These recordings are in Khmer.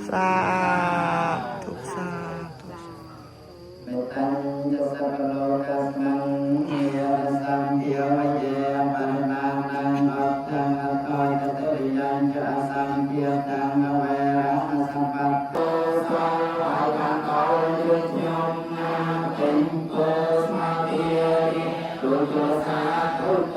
សាធុសាធុ មេតញ្ចសកលោកស្មង្ហេរសង្ឃាវយេបរិមាណੰអត្តអតយតរិយញ្ចអសង្ឃាតាំងវេរមសម្បត្តិសហើយបានដល់យើងខ្ញុំណាពេញពោស្មាធារិទុជសាធុត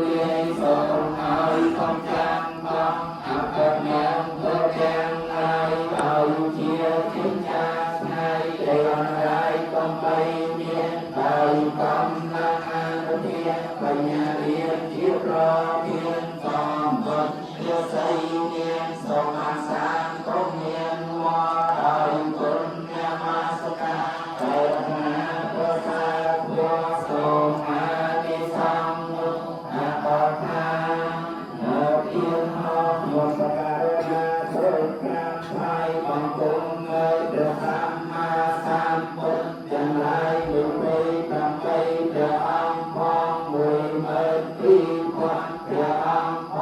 លាយសូមឲ្យកុំចាំបងអបនាងទៅទាំងឡាយឲ្យជាជាចាថ្ងៃទេអនរាយកុំបីមានដោយកំឡាំងអនុភាពបញ្ញារៀនជាប្រធានសំបុត្រព្រះសីមានសូមអាសានកុំមានវត្តដោយគុណនមស្ការតែណាប្រសាទព្រះសូមអានិសង្ឃអបថានៅទៀនហោមសការណាសូមក្រាបថ្វាយបង្គំនៅព្រះសម្មាសម្ពុទ្ធទាំងឡាយ28ព្រះអង្គផង12000ព្រះអង្គ